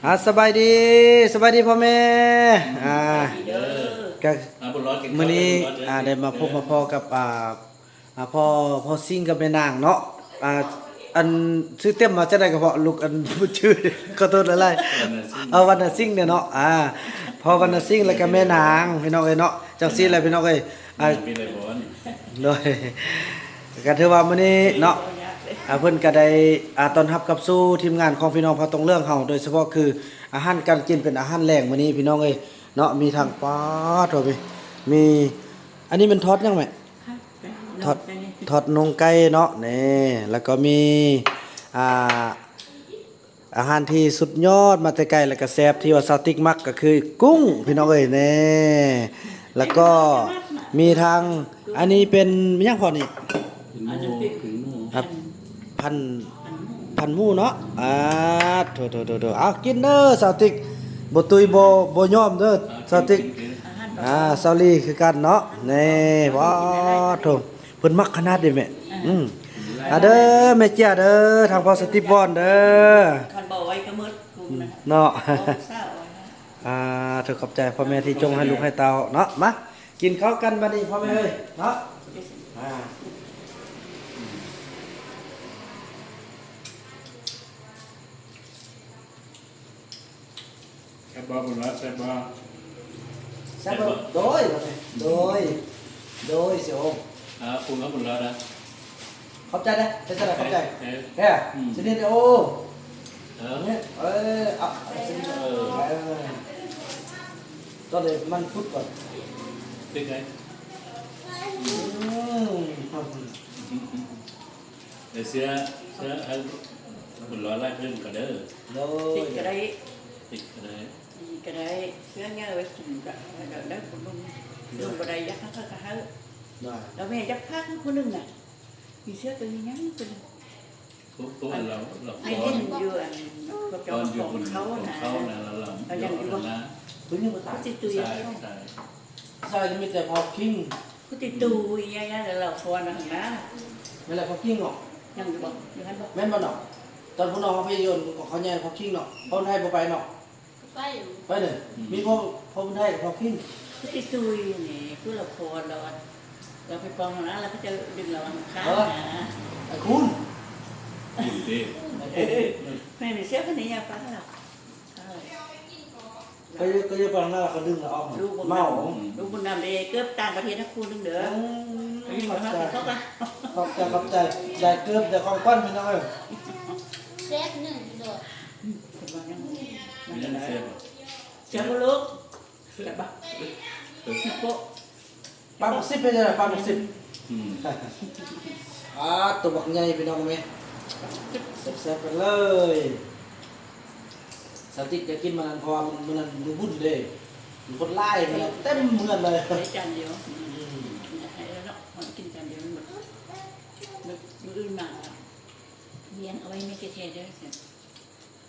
ອ່າ ສະບາຍດີ ສະບາຍດີພໍ່ແມ່ ອ່າ ກະ ອ່າ ບຸນຫຼອດ ກິນ ມື້ນີ້ ເຂົ້າເດີ ບຸນຫຼອດເດີ ອ່າ ໄດ້ມາພົບມາພໍ້ກັບ ອ່າ ອ່າ ພໍ່ ພໍ່ຊິງກັບແມ່ນາງເນາະ ອ່າ ອັນ ຊື່ເຕັມວ່າຈັ່ງໃດກໍພໍ້ ລູກ ອັນ ບໍ່ຈື່ ຂໍໂທດຫຼາຍໆ ວັນນະຊິງ ເອີ ວັນນະຊິງເນາະ ອ່າ ພໍ່ວັນນະຊິງ ແລ້ວກໍແມ່ນາງ ພີ່ນ້ອງເອີຍເນາະ ຈັ່ງຊີ້ແຫຼະ ພີ່ນ້ອງເອີຍ ອ່າ ໂດຍ ກໍຖືວ່າມື້ນີ້ເນາະ ອ່າ ເພິ່ນກໍໄດ້ ອ່າ ຕ້ອນຮັບກັບສູ່ທີມງານຂອງພີ່ນ້ອງເຜົ່າຕົງເຫຼືອງເຮົາ ໂດຍສະເພາະຄືອາຫານການກິນເປັນອາຫານແລງມື້ນີ້ພີ່ນ້ອງເອີຍເນາະ ມີທັງ ປາດໂທ້ ມີ ອັນນີ້ແມ່ນທອດຫຍັງແມ່? ທອດ ທອດໜຸ່ງໄກ່ເນາະ ນີ້ ແລ້ວກໍມີ ອ່າ ອາຫານທີ່ສຸດຍອດມາແຕ່ໄກ ແລ້ວກໍແຊບ ທີ່ວ່າສາວຕິກມັກກໍຄືກຸ້ງ ພີ່ນ້ອງເອີຍ ແນ່ ແລ້ວກໍມີທັງ ອັນນີ້ເປັນຫຍັງພໍນີ້? ອັນນັ້ນເປັນ ອ່າ ພັນ ພັນໝູເນາະ ອ່າ ໂຖໆໆໆ ເອົາກິນເດີສາວຕິກ ບໍ່ຕຸ້ຍບໍ່ ບໍ່ຍອມເດີສາວຕິກ ອ່າ ສາວລີຄືກັນເນາະ ນີ້ ປາດໂທ້ ເພິ່ນມັກຂະໜາດເດ້ແມ່ ອືມ ອ່າ ເດີແມ່ເຈ້ຍເດີ ທາງພໍ່ສະຕິບອນເດີ ຄັນບໍ່ໄວ້ກໍໝົດ ເນາະ ອ່າ ເຖິງຂອບໃຈພໍ່ແມ່ທີ່ຈົ່ງໃຫ້ລູກໃຫ້ເຕົ້າເນາະ ມາກິນເຂົ້າກັນບັດນີ້ພໍ່ແມ່ເອີຍເນາະ ອ່າ ແຊບບໍ່ ບຸນຫຼອດ ແຊບບໍ່? ແຊບບໍ່? ໂດຍ ໂດຍ ໂດຍ ເສຍໂອ ອ່າ ປຸງເອົາບຸນຫຼອດນະ ຂອບໃຈເດີ ເຮັດຈັ່ງໃດຂອບໃຈ ເອີ ເອີ ອືມ ຊິນິດ ໂອ ເອີ ເອີ ເອົາ ຊິນິດ ເອີ ເອີ ຕອນນີ້ມັນຟຸດກ່ອນ ເປັນໄງ? ອືມ ເອີ ເຊື່ອ ເຊື່ອໃຫ້ບຸນຫຼອດລາກເລື່ອງກໍເດີ ໂດຍ ຕິດກໍໄດ້ ຕິດກໍໄດ້ ອີກກໍໄດ້ ເຊື້ອຍາໄວ້ກິນກໍໄດ້ ໄດ້ຜົນລົງ ລົງບໍ່ໄດ້ ຢາກໃຫ້ເຂົາກໍໃຫ້ ແລ້ວແມ່ຢາກຝາກໃຫ້ຜູ້ໜຶ່ງນະ ມີເຊື້ອຕົວໃຫຍ່ໆຕົວໜຶ່ງ ພວກ ພວກອັນລາວ ລາວ ໄດ້ເຫັນຢູ່ອັນ ພວກເຈົ້າຂອງເຂົານະ ເຂົານະ ລາວ ລາວ ລາວຍັງຢູ່ບໍ່ ເພິ່ນຍັງບໍ່ຕາຍ ຊິຕຸຍ ໃຊ່ ໃສ່ ມີແຕ່ພອກຄິງ ຜູ້ຕິດຕູອີ່ຫຍັງໆ ແລ້ວລາວຄອນນະຫັ້ນນະ ແມ່ນແຫຼະ ພອກຄິງເນາະ ຍັງຢູ່ບໍ່ ຢູ່ຫັ້ນບໍ່ ແມ່ນບໍ່ເນາະ ຕອນພວກນ້ອງເຮົາໄປຢູ່ ເຂົາໃຫຍ່ພອກຄິງເນາະ ຄົນໄທບໍ່ໄປເນາະ ໄປຢູ່ ໄປເດີ ອືມ ມີພໍ່ ພໍ່ບຸນໄທກັບພໍ່ຄິງ ຄືໄອ້ຕຸ້ຍນີ້ ຄືລາວຄອນລາວ ລາວໄປປອງຫັ້ນນະ ລາວກໍຈະດຶງລາວຂ້າງນະ ໄອ້ຄູນ ຄູນຕິ ແມ່ນເສຍພັນນີ້ຍາປານລາວ ກໍ ກໍຢ່າປານນັ້ນລາວກໍດຶງລາວອອກ ລູກບຸນນຳ ເມົາ ອືມ ລູກບຸນນຳເດ້ ເກີບຕ່າງປະເທດໃຫ້ຄູ່ໜຶ່ງເດີ ອືມ ຂອບໃຈ ຂອບໃຈ ຂອບໃຈ ໄດ້ເກີບ ໄດ້ຂອງຂວັນພີ່ນ້ອງເອີຍ ແຊບໜຶ່ງໂດດ ເພິ່ນວ່າຫຍັງ ແມ່ນແຊບບໍ່? ແຊບບໍ່ລູກ? ແຊບບໍ່? ແຊບບໍ່? ປາໝາກຊິບເຮັດຈັ່ງໃດ ປາໝາກຊິບ? ອືມ ອ່າ ໂຕບັກໃຫຍ່ພີ່ນ້ອງແມ່ ແຊບໆ ກັນເລີຍ ສາວຕິກຢາກກິນມື້ນັ້ນ ເພາະວ່າມື້ນັ້ນມື້ບຸນເດ້ ຄົນຫຼາຍ ມື້ນັ້ນເຕັມເຮືອນເລີຍ ໄດ້ຈານດຽວ ອືມ ໃຫ້ແລ້ວເນາະ ເຮົາກິນຈານດຽວມັນໝົດ ມື້ ມື້ອື່ນມາ ລ້ຽງເອົາໄວ້ໃຫ້ແທ້ໆເດີ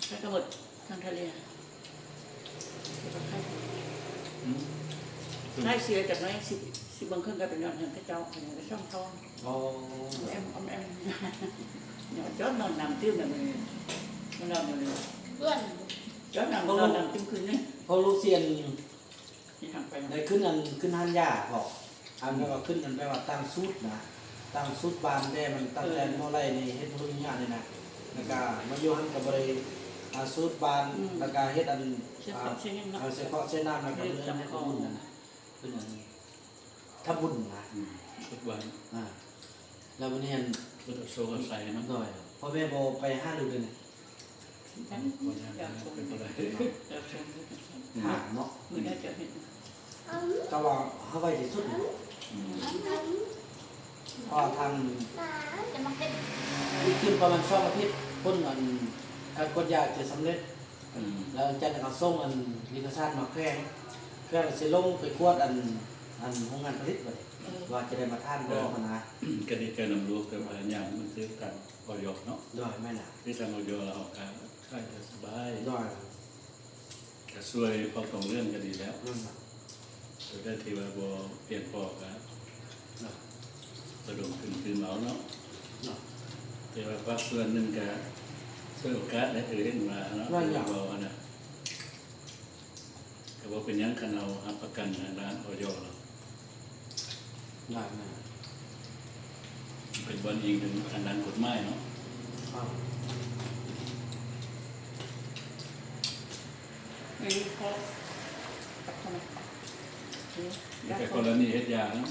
ແລ້ວກໍໝົດທາງທະເລ ອືມ ຄ້າຍເສຍຈັກໜ້ອຍ ສິບ ສິບໂມງເຄິ່ງກໍໄປນອນເຮືອນເຂົາເຈົ້າ ໄປນອນກັບຊ່ອງທອງ ອໍ ອ້ອມແອ້ມ ອ້ອມແອ້ມ ນອນ ຈອດນອນນຳຕື່ມນຳ ມານອນຢູ່ນີ້ ເພື່ອນ ຈອດນອນ ນອນນຳຕື່ມຄືນນີ້ ເພາະລູກຊຽນ ໄດ້ຂຶ້ນອັນ ຂຶ້ນຮ້ານຢາເພາະ ອັນແບບວ່າຂຶ້ນອັນແບບວ່າຕັ້ງສູດນະ ຕັ້ງສູດບ້ານແດ່ ມັນຕັ້ງແຕ່ ເອີ ມໍໄລນີ້ເຮັດບໍ່ຮູ້ຫຍັງນີ້ນະ ແລ້ວກະມາຢູ່ຫັ້ນກະບໍ່ໄດ້ ອ່າ ສູດບ້ານ ອືມ ແລ້ວກະເຮັດອັນ ເສຍເຄາະ ອ່າ ເສຍຫຍັງເນາະ ເສຍເຄາະເສຍນາມ ແລ້ວກະເລີຍ ເຮັດບຸນນັ້ນນະ ເປັນອັນທຳບຸນນະ ອືມ ສຸດວັນ ອ່າ ແລ້ວບັດນີ້ອັນ ເພິ່ນເອົາໂຊກເອົາໄຊເນາະ ໂດຍ ພໍ່ແມ່ບໍ່ໄປຫາລູກເລີຍນີ້ ບໍ່ໄດ້ ເປັນບໍ່ໄດ້ ຖາມເນາະ ມື້ໃດຈະເຮັດ ແຕ່ວ່າເຮົາໄວທີ່ສຸດ ອືມ ເພາະວ່າທາງ ອີກປະມານສອງອາທິດ ຜົນອັນການກວດຢາຈະສຳເລັດ ອືມ ແລ້ວຈາກນັ້ນກໍສົ່ງອັນເອກະສານມາແຂວງ ແຂວງຊິລົງໄປກວດອັນ ອັນໂຮງງານຜະລິດບັດນີ້ ເອີ ວ່າຈະໄດ້ມາທານບໍ່ຫັ້ນນະ ກໍດີໃຈນຳລູກ ແຕ່ວ່າຍາມມັນຖືກທາງ ອອຍ ເນາະ ໂດຍ ແມ່ນລະ ຄືທາງ ອອຍ ລາວກໍຂາຍໄດ້ສະບາຍ ໂດຍ ກໍຊ່ວຍພວກຕົງເລື່ອງກໍດີແລ້ວ ແມ່ນລະ ຕົວໃດທີ່ວ່າບໍ່ພຽງພໍກໍ ລະດົມທຶນຄືນເອົາເນາະ ເນາະ ແຕ່ວ່າພາກສ່ວນໜຶ່ງກໍ ສວຍໂອກາດໄດ້ ຄືເຫັນວ່າເນາະ ແມ່ນລະ ທີ່ເວົ້າຫັ້ນນະ ເປັນຫຍັງຄັນເຮົາຮັບປະກັນທາງດ້ານ ອອຍ ລາວ? ໄດ້ແມ່ນ ເປັນບ່ອນອີງທາງດ້ານກົດໝາຍເນາະ. ແຕ່ກໍລະນີເຮັດຢາເນາະ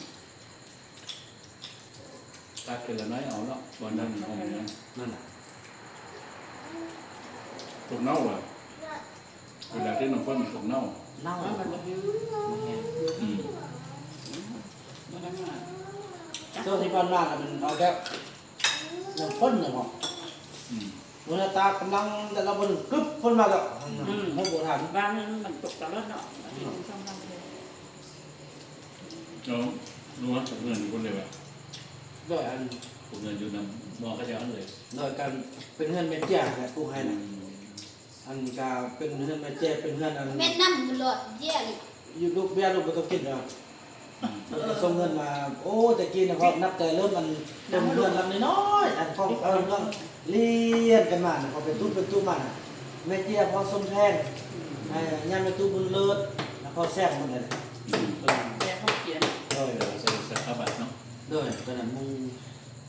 ຕັກທີລະໜ້ອຍເອົາເນາະ ບ່ອນນັ້ນຫ້ອງນັ້ນ ນັ້ນນະ ຕົກເນົ່າຫວາ? ເວລາທີ່ນ້ຳຝົນມັນຕົກເນົ່າ ເນົ່າ ມັນບໍ່ແຫ້ງ ບໍ່ແຫ້ງ ອືມ ບໍ່ທັນມາ ຊ່ວງທີ່ຜ່ານມາລະມັນເອົາແບບນ້ຳຝົນນະເນາະ ອືມ ເວລາຕາກກຳລັງແຕ່ລະມື້ ກຶບ ຝົນມາແລ້ວ ອືມ ຮູ້ບໍ່ທັນ ບາງມື້ມັນຕົກຕະຫຼອດເນາະ ອືມ ເນາະ ຮູ້ວ່າເຮືອນຢູ່ພຸ້ນເລີຍຫວາ? ໂດຍ ອັນ ເຮືອນຢູ່ນຳໝໍຂະເຈົ້າຫັ້ນເລີຍ ໂດຍ ການເປັນເຮືອນແມ່ເຈ້ຍແຫຼະ ປູໃຫ້ນະ ອືມ ອັນກະເປັນເຮືອນແມ່ເຈ້ຍ ເປັນເຮືອນອັນ ແມ່ນນຳຫຼອດເຢັນ ຢູ່ລູກເບັຍລູກບໍ່ຕ້ອງກິນດອກ ເພິ່ນກໍສົ່ງເງິນມາ ໂອ້ ແຕ່ກີ້ນະ ເພາະນັບແຕ່ເລີ່ມອັນ ເປັນເຮືອນຫຼັງນ້ອຍໆ ອັນຂອງເຮົາເນາະ ລຽນກັນມານະ ເຂົາເປັນຕູ້ເປັນຕູ້ມານະ ແມ່ເຈ້ຍ ພໍ່ສົມແພງ ອືມ ຍາແມ່ຕູ້ບຸນເລີດ ແລ້ວພໍ່ແຊມໝົດເລີຍ ອືມ ແຕ່ເຂົາຂຽນ ໂດຍ ເອີ ໃສ່ສະພາບາດເນາະ ໂດຍ ຕອນນັ້ນມຸງ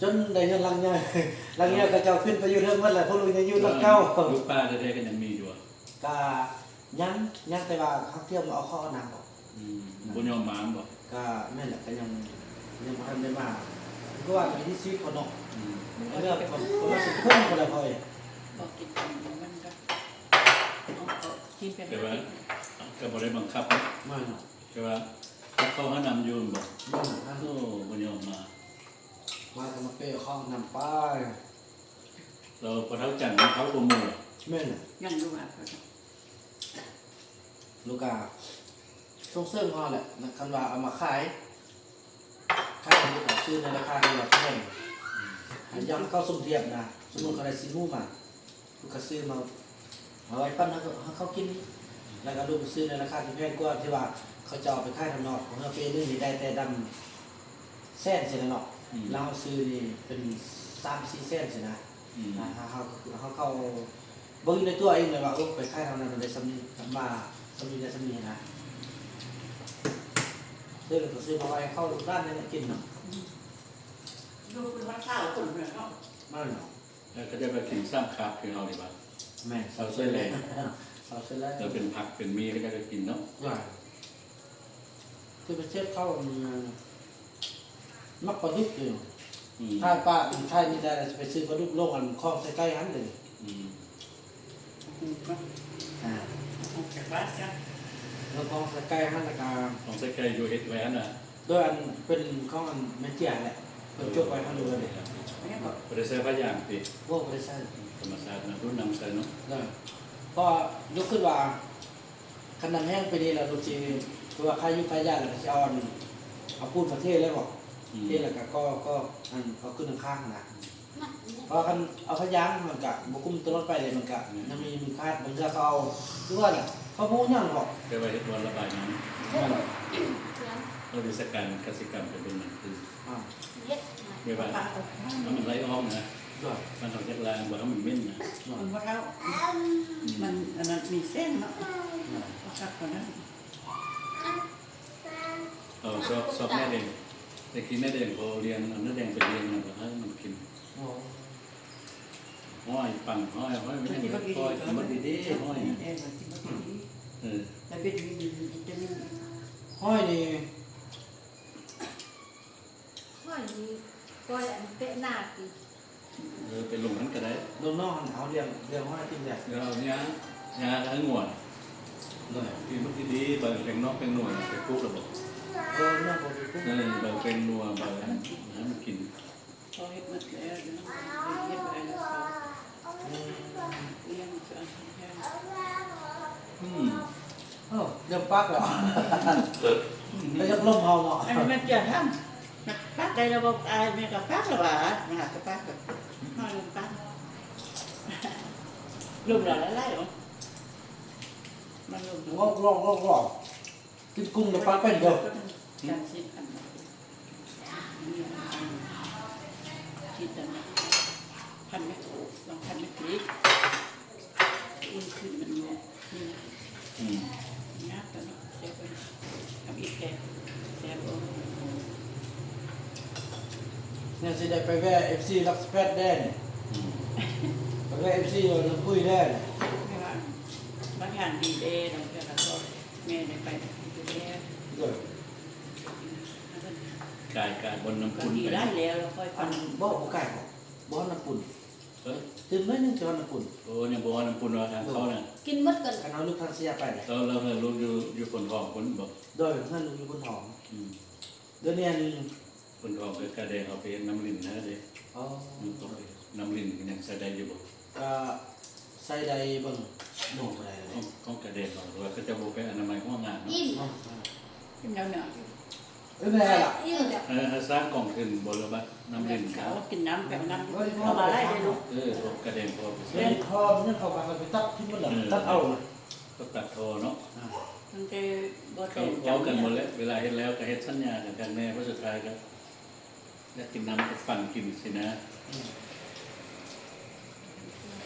ຈົນໄດ້ເຮືອນຫຼັງໃຫຍ່ ຫຼັງໃຫຍ່ເຂົາເຈົ້າຂຶ້ນໄປຢູ່ເທິງໝົດແລ້ວ ພວກລູກຍັງຢູ່ຫຼັງເກົ່າ ຢູ່ປ່າແທ້ໆກໍຍັງມີຢູ່ຫວາ? ກະຍັງ ຍັງ ແຕ່ວ່າເຮົາທ່ຽວມາເອົາເຂົ້າເອົານ້ຳບໍ ອືມ ບໍ່ຍອມມາບໍ? ກະແມ່ນແຫຼະ ກະຍັງ ຍັງບໍ່ທັນໄດ້ມາ ຄືວ່າວິຖີຊີວິດເຂົາເນາະ ອືມ ເລື່ອງປະມານສິບຄົນພຸ້ນແຫຼະພໍ່ເອີຍ ບໍ່ກິນມັນກໍ ແຕ່ວ່າກໍບໍ່ໄດ້ບັງຄັບເນາະ ແມ່ນ ແຕ່ວ່າຫາເຂົ້າຫານ້ຳຢູ່ແມ່ນບໍ? ແມ່ນ ໂອ້ ບໍ່ຍອມມາ ມາກໍມາເປເອົາເຂົ້າເອົານ້ຳໄປ ແລ້ວພໍ່ເຖົ້າຈັນເຂົາບໍ່ເມືອ? ແມ່ນ ຍັງຢູ່ວ່າ ລູກກະສົ່ງເສີມເຮົາແຫຼະ ຄັນວ່າເອົາມາຂາຍ ຂາຍ ລູກກະຊື້ໃນລາຄາທີ່ວ່າແພງ ອືມ ຢ່າງເຂົ້າສົມທຽບນະ ສົມມຸດເຂົາໄດ້ສິບໂລມາ ລູກກະຊື້ມາ ເອົາໄວ້ປັ້ນໃຫ້ເຂົາ ໃຫ້ເຂົາກິນ ແລ້ວກະລູກຊື້ໃນລາຄາທີ່ແພງກວ່າ ທີ່ວ່າເຂົາເຈົ້າເອົາໄປຂາຍທາງນອກ ເຮືອເປໜຶ່ງນີ້ໄດ້ແຕ່ດຳແສນຊີ້ນະເນາະ ອືມ ແລ້ວເຮົາຊື້ນີ້ເປັນສາມສີ່ແສນຊີ້ນະ ອືມ ເຮົາ ເຮົາ ເຮົາເຂົ້າ ເບິ່ງຢູ່ໃນຕົວເອງເລີຍວ່າ ໂອ້ ໄປຂາຍທາງນັ້ນໄດ້ສ່ຳນີ້ ມາສ່ຳນີ້ໄດ້ສ່ຳນີ້ນະ ຊື້ແລ້ວກໍຊື້ມາໄວ້ເຂົ້າລູກຫຼານນີ້ກິນເນາະ ອືມ ຢູ່ພຸ້ນຮອດຊາວຄົນເນາະ ມາເນາະ ເອີ ເຂົາເຈົ້າກໍກິນສາມຄາບຄືເຮົານີ້ຫວາ? ແມ່ນ ເຊົ້າສວຍແລງ ເຊົ້າສວຍແລງ ແລ້ວເປັນຜັກເປັນໝີ່ເຂົາເຈົ້າກໍກິນເນາະ ວ່າ ຄືໄປເຊັດເຂົ້າ ມັກປາດຸກຢູ່ ອືມ ຂາຍປາ ຂາຍນີ້ໄດ້ ຊິໄປຊື້ປາດຸກລົງອັນຄອງໃສ່ໄກ່ຫັ້ນເດ້ ອືມ ອາ ຂອງໃສ່ໄກ່ ແລ້ວຄອງໃສ່ໄກ່ຫັ້ນ ແລ້ວກະ ຄອງໃສ່ໄກ່ຢູ່ເຮັດໄວ້ຫັ້ນນະ ໂດຍອັນເປັນຂອງອັນແມ່ເຈ້ຍແຫຼະ ເພິ່ນຈົກໄວ້ຫັ້ນເລີຍ ບໍ່ໄດ້ໃສ່ຜ້າຢາງຕິ? ບໍ່ ບໍ່ໄດ້ໃສ່ ທຳມະຊາດນະ ດູດນ້ຳໃສ່ເນາະ ໂດຍ ເພາະວ່າລູກຄິດວ່າ ຄັນນ້ຳແຫ້ງປີນີ້ລະລູກຊິ ຄືວ່າຂາຍຢູ່ຂາຍຢາກລະກະຊິເອົາອັນ ເອົາປູນມາເທເລີຍບໍ ອືມ ເທແລ້ວກະກໍ ກໍອັນເອົາຂຶ້ນຂ້າງໆຫັ້ນນະ ເພາະວ່າຄັນເອົາຜ້າຢາງມັນກະບໍ່ກຸ້ມຕະຫຼອດໄປເລີຍ ມັນກະ ອືມ ຍັງມີ ມີຂາດ ບາງເທື່ອເຂົາເອົາ ຄືວ່າແຫຼະ ເຂົາບໍ່ຮູ້ຫຍັງດອກ ແຕ່ວ່າເຮັດບ່ອນລະບາຍນ້ຳ ແມ່ນ ເອີ ວິຊາການກະສິກຳເປັນແບບນັ້ນຄື ອ່າ ແບບວ່າໃຫ້ມັນໄຫຼອອກນະ ໂດຍ ມັນເອົາຈາກລາງບໍ່ໃຫ້ມັນເໝັນນະ ມັນບໍ່ເທົ່າ ອືມ ມັນອັນນັ້ນມີແສງເນາະ ໂດຍ ບໍ່ຄັກປານນັ້ນ ເອົາຊອກ ຊອກແມ່ແດງ ແຕ່ກີ້ແມ່ແດງເຂົາລ້ຽງ ເອົາເນື້ອແດງໄປລ້ຽງນະ ບໍ່ໃຫ້ມັນກິນ ໂອ້ ຫ້ອຍ ປັ່ນຫ້ອຍ ຫ້ອຍມັນ ກິນບໍ່ດີ ກິນບໍ່ດີ ຫ້ອຍ ກິນບໍ່ດີ ເອີ ແລ້ວເປັນ ຫ້ອຍນີ້ ຫ້ອຍນີ້ ກ້ອຍອັນເຕະໜ້າຕິ ເອີ ໄປລົງຫັ້ນກໍໄດ້ ລົງນອກຫັ້ນ ເຮົາລ້ຽງ ລ້ຽງຫ້ອຍກິນໄດ້ ເອີ ເອົາຫຍ້າ ຫຍ້າໃຫ້ງົວ ໂດຍ ກິນມັນດີໆ ໃບແປງນອກແປງນົວໄປປູກລະບໍ? ເອີ ນອກບໍ່ໄປປູກ ເອີ ໃບແປງນົວ ໃບອັນນັ້ນກິນ ພໍເຮັດໝົດແລ້ວ ເຮັດບໍ່ໄດ້ແລ້ວ ອືມ ລ້ຽງຈະເອົາຫຍັງ ອືມ ເອີ ເລີ່ມປັກແລ້ວ ອືມ ໄປຢາກລົມເຮົາເນາະ ອັນນີ້ມັນຈະທຳ ມັນປັກໄດ້ແລ້ວບໍ່? ອາຍແມ່ກໍປັກແລ້ວວ່າ ມາຫາກໍປັກ ມາລົມປັກ ລົມແລ້ວຫຼາຍໆ ມັນລົມ ງອກໆໆ ກິນກຸ້ງແລ້ວປາເປັນເດີ ຈັນຊິ ຄິດອັນນັ້ນ ພັນແມ່ໂຂງ ລອງພັນແມ່ພລິກ ອຸ່ນຂຶ້ນມັນແມ່ນ ອືມ ຍາກແລ້ວເນາະ ແຊ ຊິໄດ້ໄປແວ່ເອັຟຊີລັກສະແປດແດ່ນີ້ ອືມ ໄປແວ່ເອັຟຊີລຳປຸຍແດ່ນີ້ ແມ່ວ່າ ມາທານດີເດ້ ລາງເທື່ອກໍແມ່ໄດ້ໄປຢູ່ແລ້ວ ໂດຍ ກາຍ ກາຍບ່ອນນ້ຳ ກໍ ປຸນ ດີ ໄປ ຫຼາຍແລ້ວ ແລ້ວຄ່ອຍ ອັນ ບໍ່ ບໍ່ກາຍ ບໍ່ ບໍ່ຮອດນ້ຳປຸນ ເອີ ຕື່ມໜ້ອຍໜຶ່ງຈະຮອດນ້ຳປຸນ ໂອ້ ຍັງບໍ່ຮອດນ້ຳປຸນວ່າທາງເຂົ້ານະ ກິນໝົດກ່ອນ ຄັນເຮົາລຸກທາງເສຍໄປ ເອີ ແລ້ວເຮືອນລູກຢູ່ ຢູ່ໂພນທອງພຸ້ນບໍ ໂດຍ ເຮືອນລູກຢູ່ໂພນທອງ ອືມ ດຽວນີ້ອັນ ເພິ່ນກໍເອົາກະແດງເຮົາໄປເຮັດນ້ຳລິນຫັ້ນເດ້ ອໍ ນ້ຳລິນມັນຍັງໃຊ້ໄດ້ຢູ່ບໍ່? ກະໃຊ້ໄດ້ເບິ່ງ ໂນ ບໍ່ໄດ້ເລີຍ ຂອງ ຂອງກະແດງເຮົາ ວ່າເຂົາເຈົ້າບໍ່ໄປອະນາໄມຫົວງານເນາະ ອີ່ມ ອໍ ອີ່ມແລ້ວເນາະ ອີ່ມແລ້ວລະ ອີ່ມແລ້ວ ເອີ ເຮົາສ້າງກອງທຶນບໍ່ ຫຼືວ່ານ້ຳລິນ ເຂົາກິນນ້ຳ ໄປເອົານ້ຳ ເອີ ເຂົ້າມາໄດ້ເດ້ເນາະ ເອີ ຂອງກະແດງເຂົາເອົາໄປໃຊ້ ແມ່ນ ພໍຍັງເຂົ້າມາ ເຂົາໄປຕັດຖິ້ມໝົດລະ ເອີ ຕັດເອົານະ ກໍຕັດທໍ່ເນາະ ອ່າ ຕັ້ງແຕ່ບໍ່ແຕ່ງ ເວົ້າກັນໝົດແລ້ວ ເວລາເຮັດແລ້ວກໍເຮັດສັນຍາກັນຄັກແນ່ ເພາະສຸດທ້າຍກໍຢາກກິນນ້ຳກໍຟັນກິນຊີ້ນະ ອືມ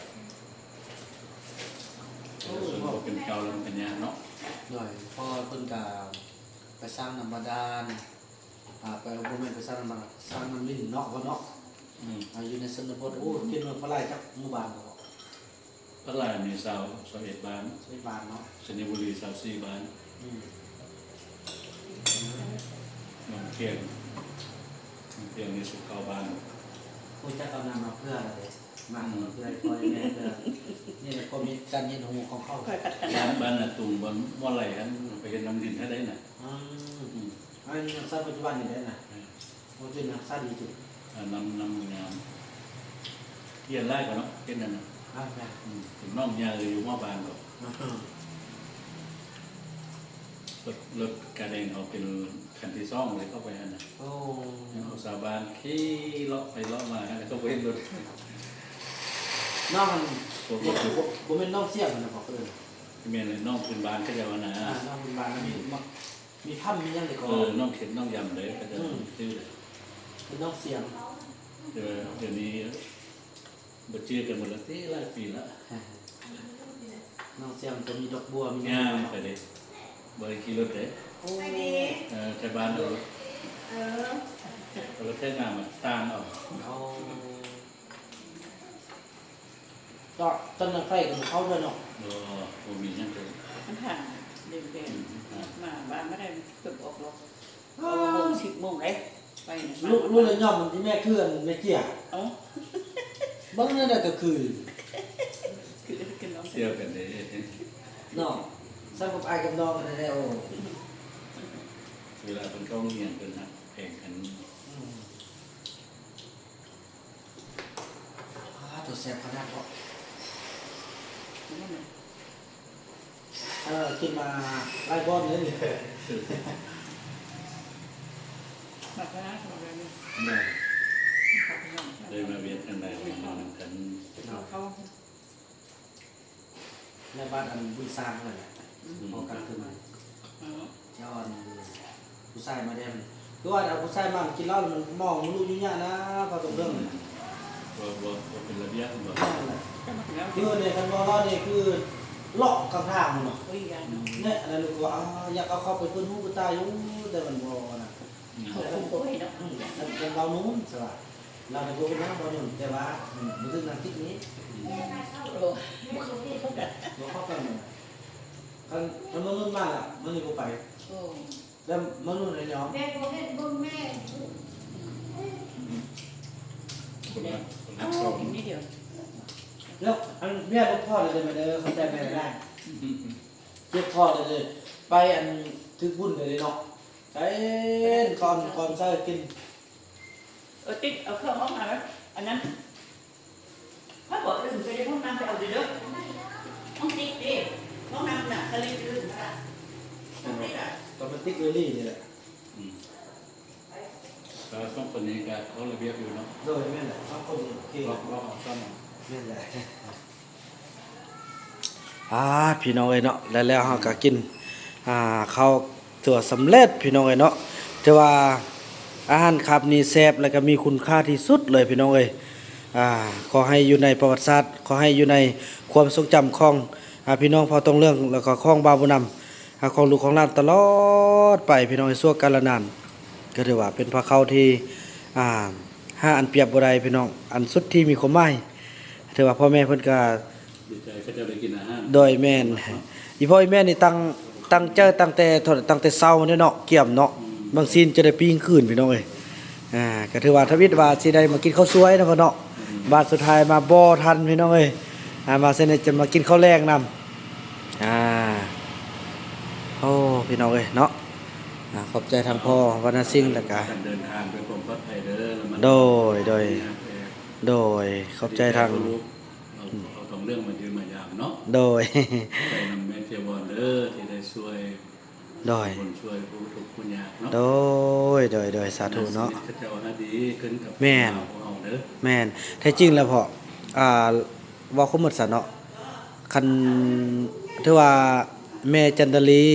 ແຕ່ສ່ວນບໍ່ເປັນເຈົ້າແລ້ວມັນກໍຍາກເນາະ ໂດຍ ເພາະວ່າເພິ່ນກໍໄປສ້າງນ້ຳບາດານ ອ່າ ໄປ ບໍ່ແມ່ນໄປສ້າງນ້ຳບາດານ ສ້າງນ້ຳລິນເນາະ ເນາະ ອືມ ອ່າ ຢູ່ໃນຊົນນະບົດ ໂອ້ ເຂດເມືອງພະລາຍຈັກໝູ່ບ້ານກໍ ພະລາຍມີຊາວ ຊາວເອັດບ້ານ ຊາວເອັດບ້ານເນາະ ໄຊຍະບູລີຊາວສີ່ບ້ານ ອືມ ໜອງຂຽງ ໜອງຂຽງມີສິບເກົ້າບ້ານ ຮູ້ຈັກເອົານ້ຳມາເພື່ອລະເດ້ ມາເພື່ອພໍ່ແມ່ເພື່ອ ນີ້ແຫຼະຄວາມຄິດການຮຽນຮູ້ຂອງເຂົາ ບ້ານ ບ້ານນາຕຸງ ບ່ອນໝໍໄຫຼຫັ້ນ ໄປເຮັດນ້ຳລິນຫັ້ນໄດ້ນະ ອືມ ອືມ ອັນນີ້ຍັງໃຊ້ປັດຈຸບັນນີ້ໄດ້ນະ ເອີ ໂອ້ ເປັນຮັກສາດີຈຸ ອ່າ ນ້ຳ ນ້ຳງາມ ຮຽນຫຼາຍກວ່າເນາະ ເປັນນັ້ນນະ ອ່າ ແມ່ນ ອືມ ເປັນນ້ອງໃຫຍ່ຢູ່ມໍບ້ານກໍ ອ່າ ລົດ ລົດກາແດງເຮົາເປັນຄັນທີສອງເລີຍເຂົ້າໄປຫັ້ນນະ ໂອ້ ເອົາຊາວບ້ານຂີ່ເລາະໄປເລາະມາ ແລ້ວກໍບໍ່ເຫັນລົດ ນ້ອງ ບໍ່ ບໍ່ ບໍ່ແມ່ນນ້ອງສຽງນະ ເຂົາເອີ້ນ ແມ່ນແຫຼະ ນ້ອງພື້ນບ້ານເຂົາເຈົ້າຫັ້ນນະ ອ່າ ນ້ອງພື້ນບ້ານນັ້ນ ມີ ມີພຳມີຫຍັງເດ້ ເອີ ນ້ອງເຂັມນ້ອງຢຳເດ້ ເຂົາເຈົ້າ ອືມ ຊື່ເດ້ ເປັນນ້ອງສຽງ ແຕ່ວ່າດຽວນີ້ບໍ່ຈື່ກັນໝົດລະຕິ ຫຼາຍປີລະ ນ້ອງສຽງກໍມີດອກບົວ ມີຫຍັງ ຍ່າງໄປເດ້ ບໍ່ໄດ້ຂີ່ລົດເດ້ ໂອ້ ເອີ ໄທບ້ານເອົາລົດ ເອີ ເອົາລົດໄຖນາມາຕາງເອົາ ໂອ້ ຕອນ ຕອນນັ້ນໄຟກໍບໍ່ເຂົ້າດ້ວຍເນາະ ບໍ່ ບໍ່ມີຫຍັງເລີຍ ມັນທາງແດງໆ ອືມ ມາບ້ານບໍ່ໄດ້ ເກືອບອອກດອກ ເອີ ຫົກສິບໂມງເດ້ ໄປນະ ຮູ້ ຮູ້ແລ້ວ ຍ້ອນມັນອີແມ່ຄືອັນແມ່ເຈ້ຍ ເອົ້າ ເບິ່ງແນວໃດກໍຄື ຄື ຄືນ້ອງ ສ່ຽວກັນເດ້ ເນາະ ສ່ຳກັບອ້າຍກັບນ້ອງກັນແທ້ໆ ໂອ້ ເວລາເພິ່ນເຂົ້າໂຮງຮຽນເພິ່ນຮັກແພງກັນ ອືມ ອ່າ ໂຕແຊບຂະໜາດເນາະ ເອີ ກິນມາຫຼາຍບ່ອນເລີຍ ມາຂະໜາດເນາະ ແມ່ນ ໄດ້ມາວຽກທາງໃດ ໄດ້ມານຳກັນ ເຂົ້າ ໃນບ້ານອັນບຸນສ້າງນັ້ນແຫຼະ ອືມ ພໍກັນຄືມັນ ເອີ ເຈົ້າອັນຜູ້ຊາຍມາແດ່ ຄືວ່າເອົາຜູ້ຊາຍມາກິນເຫຼົ້າແລ້ວມັນມອງມັນລຸຍຸຍະນະ ພໍຕົກເລື່ອງ ອືມ ບໍ່ ບໍ່ ບໍ່ເປັນລະບຽບ ບໍ່ ນັ້ນແຫຼະ ຄືໃນຄັນເວົ້າລາວນີ້ຄືເລາະກາງທາງເນາະ ໂອ້ຍ ຢ້ານເນາະ ແນະ ອັນນັ້ນກໍ ອ່າ ຢາກເອົາເຂົ້າໄປເບິ່ງຫູເບິ່ງຕາຢູ່ ແຕ່ມັນບໍ່ນະ ອືມ ເຂົາຄົງບໍ່ໄຫວເນາະ ອືມ ຄັນ ຄັນເວົ້າໂນ້ນຊະວ່າ ລາວກໍບໍ່ເປັນຫຍັງ ບໍ່ໂນ້ນ ແຕ່ວ່າ ອືມ ບໍ່ຖືກນາງຕິດນີ້ ໂອ້ ບໍ່ເຂົ້າກັນ ບໍ່ເຂົ້າກັນ ຄັນ ຄັນມັນໂນ້ນມາລະ ມັນນີ້ບໍ່ໄປ ໂອ້ ແລ້ວມັນໂນ້ນໄດ້ຍອມ ແມ່ບໍ່ເຫັນເບິ່ງແມ່ ອືມ ຄົນຮັກ ຄົນຮັກສອງ ກິນນິດດຽວ ແລ້ວອັນເມຍບໍ່ພໍເລີຍ ແມ່ເດີ ເຂົ້າໃຈແມ່ໄດ້ ອືມ ເຈັບພໍເລີຍ ໄປອັນຖືກບຸນເລີຍເນາະ ໃສ່ກ່ອນ ກ່ອນໃສ່ກິນ ເອີ ຕິດເອົາເຄື່ອງອອກມາ ອັນນັ້ນ ຂ້ອຍບອກອື່ນໄປໃນຫ້ອງນ້ຳໄປເອົາເດີ້ ຫ້ອງຕິກເດ້ ຫ້ອງນ້ຳນະ ສະລິດອື່ນນະ ຫ້ອງຕິກອະ ກໍມັນຕິກເລີຍນີ້ແຫຼະ ອືມ ແຕ່ວ່າສອງຄົນນີ້ກໍເຂົ້າລະບຽບຢູ່ເນາະ ໂດຍ ແມ່ນແຫຼະ ສອງຄົນນີ້ໂອເຄ ລອກ ລອກເອົາຊ້ຳ ແມ່ນແຫຼະ. ອ່າ ພີ່ນ້ອງເອີຍເນາະ ແລ້ວ ແລ້ວເຮົາກໍກິນ ອ່າ ເຂົ້າຖືວ່າສຳເລັດພີ່ນ້ອງເອີຍເນາະ ຖືວ່າອາຫານຄາບນີ້ແຊບ ແລ້ວກໍມີຄຸນຄ່າທີ່ສຸດເລີຍພີ່ນ້ອງເອີຍ ອ່າ ຂໍໃຫ້ຢູ່ໃນປະຫວັດສາດ ຂໍໃຫ້ຢູ່ໃນຄວາມຊົງຈຳຂອງ ອ່າ ພີ່ນ້ອງເຜົ່າຕົງເຫຼືອງ ແລ້ວກໍຂອງບ່າວບຸນນຳ ອ່າ ຂອງລູກຂອງຫຼານຕະຫຼອດໄປພີ່ນ້ອງເອີຍ ຊົ່ວກາລະນານ ກໍຖືວ່າເປັນພາເຂົ້າທີ່ ອ່າ ຫາອັນປຽບບໍ່ໄດ້ພີ່ນ້ອງ ອັນສຸດທີ່ມີຄວາມໝາຍ ຖືວ່າພໍ່ແມ່ເພິ່ນກໍ ດີໃຈເຂົາເຈົ້າໄດ້ກິນອາຫານ ໂດຍ ແມ່ນ ອີ່ພໍ່ອີ່ແມ່ນີ້ຕັ້ງ ຕັ້ງໃຈຕັ້ງແຕ່ ຕັ້ງແຕ່ເຊົ້າເດ້ເນາະ ກຽມເນາະ ອືມ ບາງຊີ້ນຈະໄດ້ປີ້ງຄືນພີ່ນ້ອງເອີຍ ອ່າ ກໍຖືວ່າທຳອິດວ່າຊິໄດ້ມາກິນເຂົ້າສວຍເນາະພໍ່ເນາະ ອືມ ບາດສຸດທ້າຍມາບໍ່ທັນພີ່ນ້ອງເອີຍ ອ່າ ມາຊັ້ນຈະມາກິນເຂົ້າແລງນຳ ອ່າ ໂອ້ ພີ່ນ້ອງເອີຍເນາະ ອ່າ ຂອບໃຈທາງພໍ່ວັນນະສິງ ແລ້ວກະ ເດີນທາງດ້ວຍຄວາມປອດໄພເດີ ລະມັດ ໂດຍ ໂດຍ ແຕ່ ໂດຍ ຂອບໃຈທາງ ເອົາ ເອົາທອງເລື່ອງມາຢ້ຽມມາຢາມເນາະ ໂດຍ ຂອບໃຈນຳແມ່ເຈຍວອນເດີ ທີ່ໄດ້ຊ່ວຍ ໂດຍ ຄົນຊ່ວຍຜູ້ທຸກຜູ້ຍາກເນາະ ໂດຍ ໂດຍ ໂດຍ ສາທຸເນາະ ຊີວິດເຂົາເຈົ້າຫາດີຂຶ້ນກັບ ແມ່ນ ພວກເຮົາເດີ ແມ່ນ ແທ້ຈິງແລ້ວເພາະ ອ່າ ເວົ້າຄວາມໝົດຊະເນາະ ຄັນ ຖືວ່າແມ່ຈັນດາລີ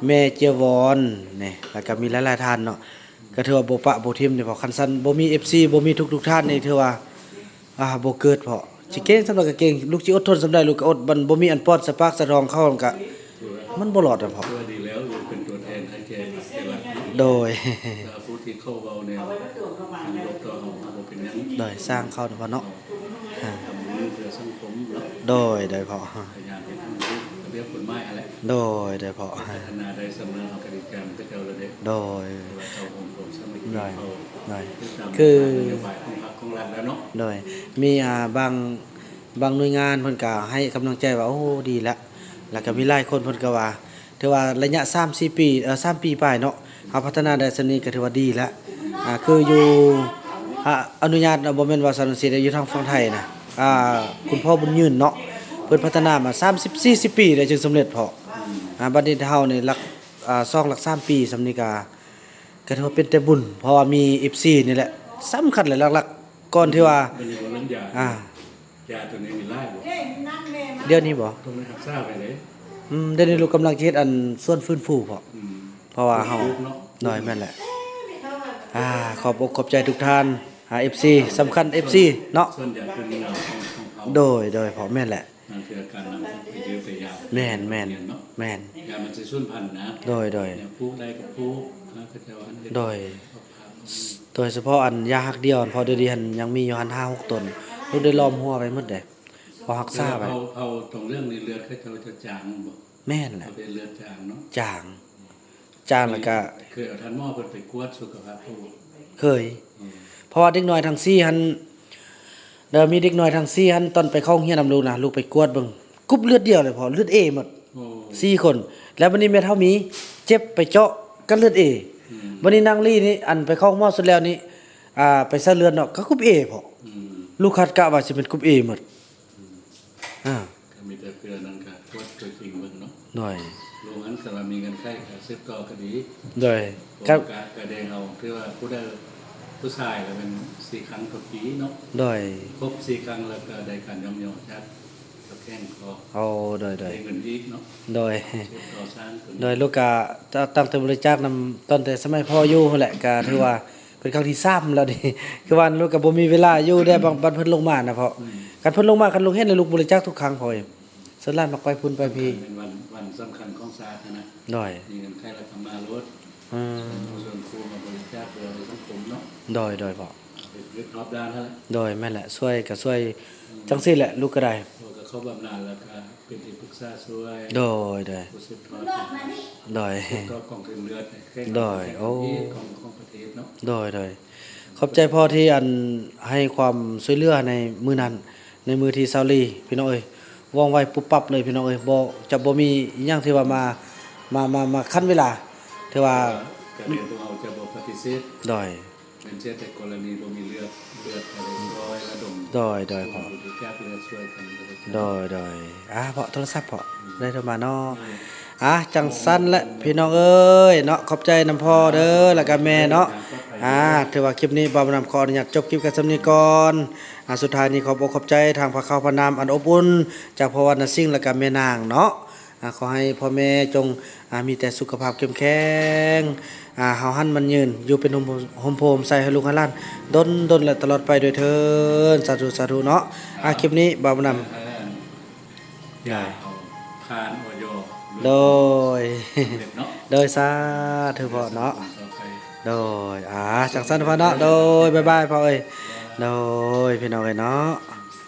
ແມ່ເຈຍວອນນີ້ ແລ້ວກໍມີຫຼາຍໆທ່ານເນາະ ກໍຖືວ່າບໍ່ປະບໍ່ຖິ້ມເດ້ ເພາະຄັນຊັ້ນບໍ່ມີເອັຟຊີ ບໍ່ມີທຸກໆທ່ານນີ້ ຖືວ່າ ອ່າ ບໍ່ເກີດເພາະ ຊິເກັ່ງສ່ຳໃດກໍເກັ່ງ ລູກຊິອົດທົນສ່ຳໃດລູກກໍອົດ ມັນບໍ່ມີອັນປ້ອນສະປາກສະທ້ອງເຂົ້າ ມັນກໍ ມັນບໍ່ລອດນະເພາະ ຖືວ່າດີແລ້ວ ລູກເປັນຕົວແທນໃຫ້ແກ່ພັກແກ່ລັດເນາະ ໂດຍ ຖ້າຜູ້ທີ່ເຂົ້າເວົ້າແນວທາງລົບຕໍ່ເຮົາ ເຮົາບໍ່ເປັນຫຍັງ ໂດຍ ຊ່າງເຂົານະເພາະເນາະ ອ່າ ທຳບຸນເພື່ອສັງຄົມເນາະ ໂດຍ ໂດຍເພາະ ພະຍາຍາມເຮັດໃຫ້ມັນຖືກລະບຽບກົດໝາຍຫັ້ນແຫຼະ ໂດຍ ໂດຍເພາະ ພັດທະນາໄດ້ສ່ຳນັ້ນເຮົາກໍດີໃຈນຳເຂົາເຈົ້າແລ້ວເດ້ ໂດຍ ຖືວ່າເຂົ້າຮ່ວມສາມັກຄີ ໂດຍ ເຂົ້າ ໂດຍ ຕິດຕາມ ຄື ນະໂຍບາຍຂອງພັກຂອງລັດແລ້ວເນາະ ໂດຍ ມີ ອ່າ ບາງ ບາງໜ່ວຍງານເພິ່ນກໍໃຫ້ກຳລັງໃຈວ່າ ໂອ້ ດີລະ ແລ້ວກໍມີຫຼາຍຄົນເພິ່ນກໍວ່າ ຖືວ່າໄລຍະສາມສີ່ປີ ເອີ ສາມປີປາຍເນາະ ເຮົາພັດທະນາໄດ້ສ່ຳນີ້ກໍຖືວ່າດີແລ້ວ ອ່າ ຄືຢູ່ ອາ ອະນຸຍາດເນາະ ບໍ່ແມ່ນວ່າສາວໜູນສີເດ້ ຢູ່ທາງຝັ່ງໄທນະ ອ່າ ຄຸນພໍ່ບຸນຍືນເນາະ ເພິ່ນພັດທະນາມາສາມສິບສີ່ສິບປີແລ້ວຈຶ່ງສຳເລັດເພາະ ອ່າ ບັດນີ້ເຮົານີ້ຫຼັກ ອ່າ ສອງຫຼັກສາມປີສ່ຳນີ້ກໍ ກໍຖືວ່າເປັນແຕ່ບຸນ ເພາະວ່າມີເອັຟຊີນີ້ແຫຼະ ສຳຄັນແຫຼະ ຫຼັກໆ ກ່ອນທີ່ວ່າ ບັດນີ້ເວົ້າເລື່ອງຢາ ອ່າ ຢາຕົວນີ້ມີຫຼາຍບໍ່? ດຽວນີ້ບໍ່? ຕ້ອງໄດ້ຮັກສາໄປເດ້ ອືມ ດຽວນີ້ລູກກຳລັງຈະເຮັດອັນສວນຟື້ນຟູເພາະ ອືມ ເພາະວ່າເຮົາ ໂດຍ ແມ່ນແຫຼະ ອ່າ ຂອບອົກຂອບໃຈທຸກທ່ານ ອ່າ ເອັຟຊີ ສຳຄັນເອັຟຊີເນາະ ສ່ວນໃຫຍ່ເປັນເຫຍື່ອຂອງ ຂອງເຮົາ ໂດຍ ໂດຍ ເພາະແມ່ນແຫຼະ ບາງເທື່ອການນຳໄປເຢີໄປຢາມ ແມ່ນ ແມ່ນ ແມ່ນເນາະ ແມ່ນ ຢາມມັນຊິສູນພັນນະ ໂດຍ ໂດຍ ຢາປູກໄດ້ກໍປູກ ເຂົາເຈົ້າອັນເຮັດ ໂດຍ ໂດຍສະເພາະອັນຢາຮັກດ່ຽວ ເພາະດຽວນີ້ຫັ້ນຍັງມີຢູ່ຫັ້ນຫ້າຫົກຕົ້ນ ລູກໄດ້ລ້ອມຮົ້ວໄວ້ໝົດເດ້ ເພາະຮັກສາໄວ້ ເພາ ເພາຕົງເລື່ອງນີ້ເລືອດເຂົາເຈົ້າຈະຈາງບໍ່? ແມ່ນແຫຼະ ເຂົາເປັນເລືອດຈາງເນາະ ຈາງ ຈາງແລ້ວກະ ເຄີຍເອົາທ່ານໝໍເພິ່ນໄປກວດສຸຂະພາບເຂົາບໍ່? ເຄີຍ ອືມ ເພາະວ່າເດັກນ້ອຍທັງສີ່ຫັ້ນ ແລ້ວມີເດັກນ້ອຍທັງສີ່ຫັ້ນ ຕອນໄປເຂົ້າໂຮງຮຽນນຳລູກນະ ລູກໄປກວດເບິ່ງ ກຸບເລືອດດຽວເລີຍພໍ່ ເລືອດເອໝົດ ໂອ້ ສີ່ຄົນ ແລ້ວບັດນີ້ແມ່ເຖົ້າມີເຈັບໄປເຈາະກັນເລືອດເອ ອືມ ບັດນີ້ນາງລີນີ້ ອັນໄປເຂົ້າໂຮງໝໍສຸດແລ້ວນີ້ ອ່າ ໄປໃສ່ເລືອດເນາະ ກໍກຸບເອພໍ່ ອືມ ລູກຄາດກະວ່າຊິເປັນກຸບເອໝົດ ອືມ ອ່າ ກໍມີແຕ່ເພື່ອນັ້ນກໍກວດຕົວຈິງເບິ່ງເນາະ ໂດຍ ໂລງນັ້ນກໍວ່າມີເງື່ອນໄຂກໍສືບຕໍ່ກໍດີ ໂດຍ ກໍ ກໍ ກໍໄດ້ເຮົາ ຄືວ່າຜູ້ໃດ ຜູ້ຊາຍກໍແມ່ນສີ່ຄັ້ງຕໍ່ປີເນາະ ໂດຍ ຄົບສີ່ຄັ້ງແລ້ວກໍໄດ້ການຍ້ອງຍໍຈາກເຈົ້າແຂ້ງກໍ ໂອ້ ໂດຍ ໂດຍ ໄດ້ເງິນອີກເນາະ ໂດຍ ສືບຕໍ່ສ້າງຕົວນີ້ ໂດຍ ລູກກະ ຕ- ຕັ້ງແຕ່ບໍລິຈາກນຳ ຕັ້ງແຕ່ສະໄໝພໍ່ຢູ່ຫັ້ນແຫຼະ ກະຖືວ່າ ເປັນຄັ້ງທີສາມແລ້ວນີ້ ຄືວ່າລູກກໍບໍ່ມີເວລາຢູ່ແດ່ ບາງ ບາງເພິ່ນລົງມານະພໍ່ ອືມ ຄັນເພິ່ນລົງມາ ຄັນລູກເຫັນແລ້ວລູກບໍລິຈາກທຸກຄັ້ງພໍ່ ສ່ວນຫຼາຍມັກໄປພຸ້ນໄປພີ້ ເປັນວັນ ວັນສຳຄັນຂອງຊາດຫັ້ນນະ ໂດຍ ມີເງື່ອນໄຂແລ້ວກໍມາໂລດ ອືມ ສ່ວນຜູ້ມາບໍລິຈາກເພື່ອໄວ້ສັງຄົມເນາະ ໂດຍ ໂດຍພໍ່ ເຮັດຮອບດ້ານຫັ້ນແຫຼະ ໂດຍ ແມ່ນແຫຼະ ຊ່ວຍກໍຊ່ວຍ ອືມ ຈັ່ງຊີ້ແຫຼະ ລູກກໍໄດ້ ເພາະວ່າກໍເຂົ້າບຳນານແລ້ວກໍ ເປັນທີ່ປຶກສາຊ່ວຍ ໂດຍ ໂດຍ ຜູ້ສືບທອດ ໂດຍ ກອງທຶນເລືອດ ໂດຍ ໂອ້ ຂອງ ຂອງປະເທດເນາະ ໂດຍ ໂດຍ ຂອບໃຈພໍ່ທີ່ອັນໃຫ້ຄວາມຊ່ວຍເຫຼືອໃນມື້ນັ້ນ ໃນມື້ທີຊາວສີ່ ພີ່ນ້ອງເອີຍ ວ່ອງໄວປຸບປັບເລີຍ ພີ່ນ້ອງເອີຍ ບໍ່ ຈະບໍ່ມີອີ່ຫຍັງທີ່ວ່າມາ ມາ ມາ ມາຂັດເວລາ ຖືວ່າ ກະແມ່ນພວກເຮົາຈະບໍ່ປະຕິເສດ ໂດຍ ແມ່ນເສຍແຕ່ກໍລະນີບໍ່ມີເລືອດ ເລືອດກໍໄດ້ຊ່ອຍລະດົມ ໂດຍ ໂດຍ ພໍ່ ຜູ້ບໍລິຈາກເລືອດຊ່ວຍກັນ ໂດຍ ໂດຍ ອ່າ ພໍ່ ໂທລະສັບພໍ່ ອືມ ໄດ້ໂທມາເນາະ ອືມ ອ່າ ຈັ່ງຊັ້ນແຫຼະພີ່ນ້ອງເອີຍເນາະ ຂອບໃຈນຳພໍ່ເດີ ແລ້ວກະແມ່ເນາະ ອ່າ ຖືວ່າຄລິບນີ້ບ່າວບຸນນຳຂໍອະນຸຍາດຈົບຄລິບກັນສ່ຳນີ້ກ່ອນ ອ່າ ສຸດທ້າຍນີ້ຂອບອົກຂອບໃຈທາງພາເຂົ້າພານ້ຳອັນອົບອຸ່ນ ຈາກພໍ່ວັນນະສິງ ແລ້ວກະແມ່ນາງເນາະ ອ່າ ຂໍໃຫ້ພໍ່ແມ່ຈົ່ງ ອ່າ ມີແຕ່ສຸຂະພາບເຂັ້ມແຂງ ອ່າ ເຮົາຫັນໝັ້ນຍືນ ຢູ່ເປັນຮົ່ມໂພຮົ່ມໃສໃຫ້ລູກໃຫ້ຫຼານດົນໆ ແລະ ຕະຫຼອດໄປດ້ວຍເທີ້ນ ສາທຸ ສາທຸເນາະ ອ່າ ຄລິບນີ້ບ່າວບຸນນຳ ຢາກເອົາຜ່ານ ອອຍ ໂດຍ ສຳເລັດເນາະ ໂດຍ ສາທຸພໍ່ເນາະ ຕໍ່ໄປ ໂດຍ ອ່າ ຈັ່ງຊັ້ນພໍ່ເນາະ ໂດຍ ບາຍບາຍພໍ່ເອີຍ ໂດຍ ພີ່ນ້ອງເອີຍເນາະ.